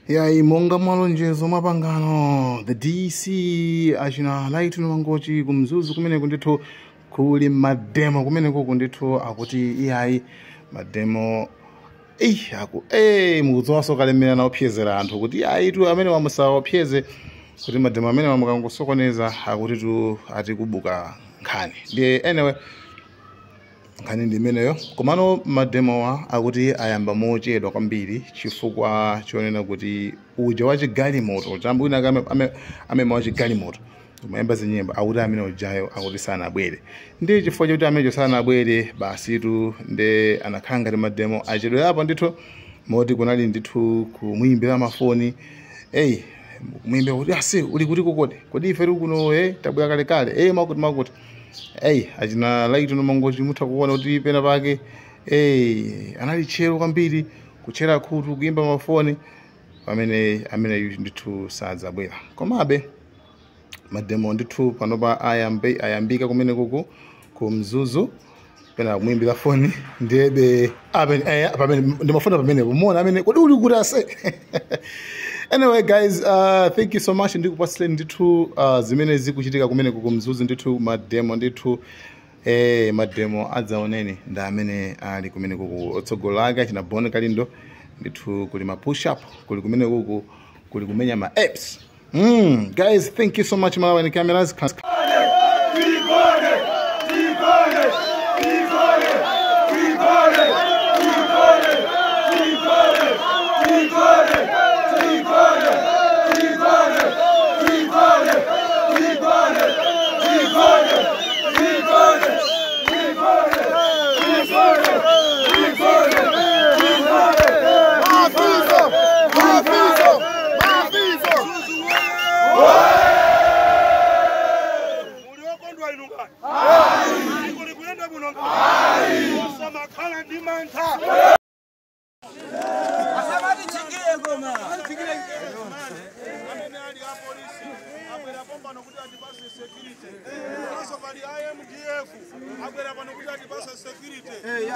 Yayi monga mwalonjezo mapangano the DC achina Light Mangochi kumzuzu kumeneko ndithu kuli mademo kumeneko ndithu akuti iyayi mademo aku mukudzowaso kalemera na opyezera anthu kuti iyayi tu amene wamusaopyeze kuti mademo amene wamukangosokoneza akuti tu ati kubuka nkhani. Ndiye anyway nkhani ndi imeneyo. Komano mademowa akuti ayamba mochedwa kwambiri chifukwa chonena kuti uja wachigalimoto wina amema wachigalimoto umayamba zinyemba akuti amene ujayo akuti sanabwere. Ndiye chifukwa chakuti ameneyo sanabwere basitu nde anakhala ngati mademo achedwerapo ndithu moti kunali ndithu kumuyimbira mafoni kumuyimbira kuti ase uli kuti kokoti kodi ife tili kuno tabwera kalekale makuti makuti achina Light Mangochi mutha kuona kuti pena pake anali tchero kwambiri kutchera khutu kuyimba mafoni pamene amene ndithu sadzabwera. Komabe mademo ndithu panopa ayambika kumene kuku ku Mzuzu pena kumuyimbira foni ndiyebe pamene ndimafuna pamene kumuona amene kodi uli kuti ase. Anyway guys, thank you so much ndikupasireni ndithu zimene zikuchitika kumene kuku Mzuzu ndithu mademo ndithu mademo adzaoneni ndi amene ali kumene kuku otsogolo ake achina Bon Kalindo ndithu kuli ma push up kuli kumene kuku kuli kumenya ma apps. Guys, thank you so much Malawi cameras.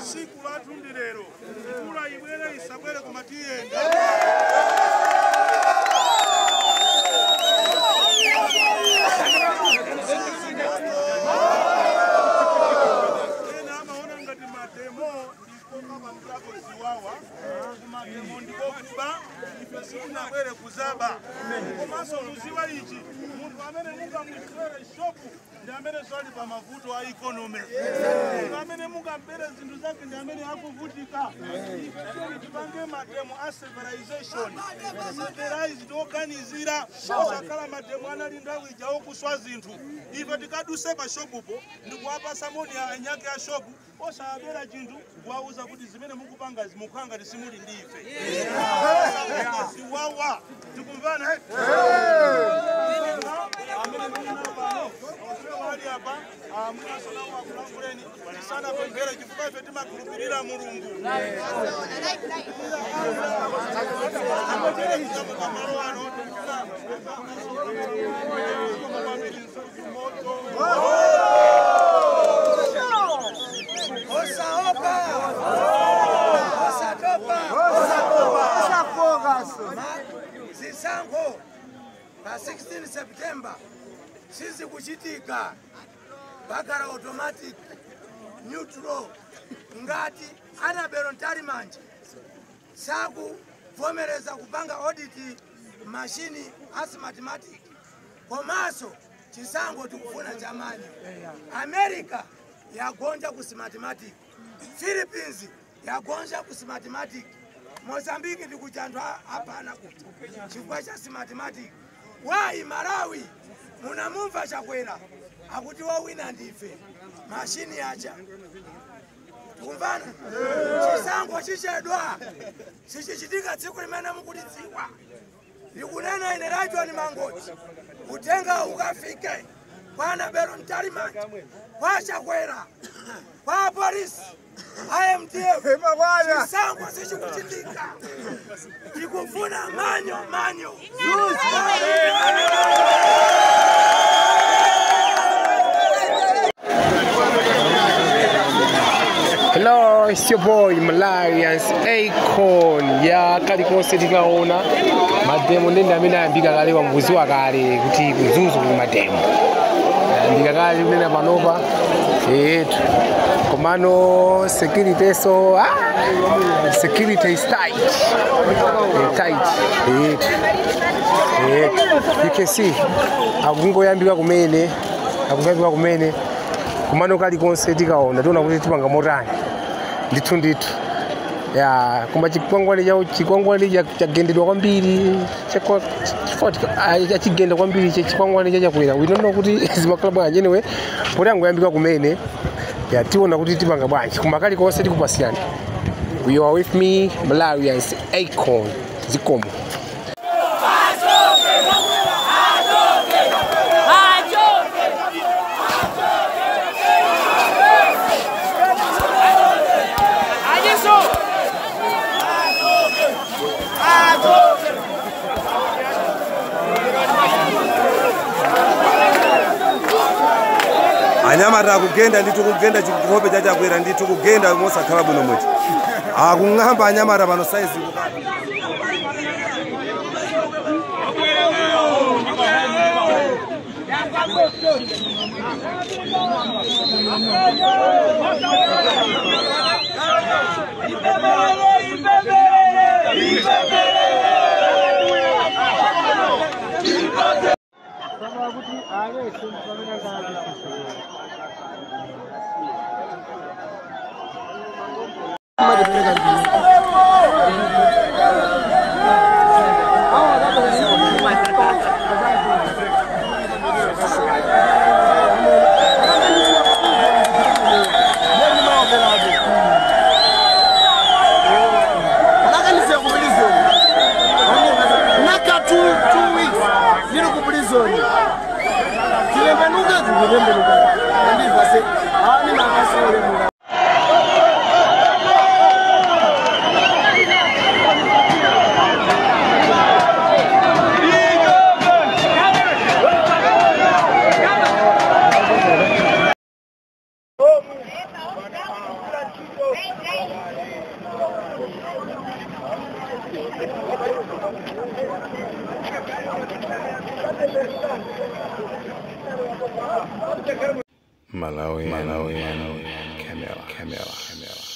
Siku lathu ndi lero kula ibwere isabwere kumatiyenda. Ena amaona ngati mademo ndiko kapangirako ziwawa kumademo ndiko kuba ife sitinabwere kuzaba. Komanso muziwa ichi munthu amene mungamuchere shopu ndi amene swali pa mavuto a economy. Munthu amene mungambere zinthu zake ndi amene akuvutika. Ife tipange mademo a civilization civilized oganizira osakhala mademo anali nthawi ija okuswa zinthu. Ife tikaduse pa shopupo ndikuwapasa moni anyake a shopu osabera chinthu kuwauza kuti zimene mukupanga mukhala ngati simuli ndi ife. Ziwawa tikumvana tisanapemphere chifukwa ife timakhulupirira Mulungu. Zisankho pa 16 September sizikuchitika bakara automatic neutral ngati Annabel Mtalimanja sakuvomereza kupanga audit machine a Smartmatic. Komanso chisankho tikufuna cha manual. America yagonja ku Smartmatic, Philippines yagonja ku Smartmatic, Mozambique ndikuti anthu apana kuti chifukwa cha Smartmatic. Why Malawi munamumva Chakwera akuti wawina ndife mashini acha tikumvana. Chisankho chichedwa sichichitika tsiku limene mukutidziwa. Ndikunena ine Light Mangochi utenga ukafike kwa Annabel Mtalimanja, kwa Chakwera, kwa polisi IMDF. Chisankho sichikuchitika tikufuna manual manual. Hello. Yo, it's your boy Malarians Akon. Ya kalikonse tikaona mademo ndende amene ayambika kale wambuziwa kale kuti kuZunzu kuli mademo. Ayambika kale kunena panopa etu. Komano security so security is tight. Tight. Etu. You can see akungoyambika kumene, akungoyambika kumene. Kumano kalikonse tikaona tiona kuti tipanga motani. Ndithu ndithu. Ya koma chikwangwani cha chikwangwani chagendedwa kwambiri chigenda kwambiri chikwangwani cha Chakwera. We don't know kuti zimakhala bwanji anyway. Poti angoyambika kumene. Ya tiona kuti tipanga bwanji. Koma kalikonse tikupasiyana. You are with me Malarians Akon Zikomo. Anyamata akugenda ndithu kugenda chikope cha Chakwera ndithu kugenda mosakhala bwino mweti akung'amba anyamata pano saizi. Malawi, Malawi, Camera, Camera, Camera.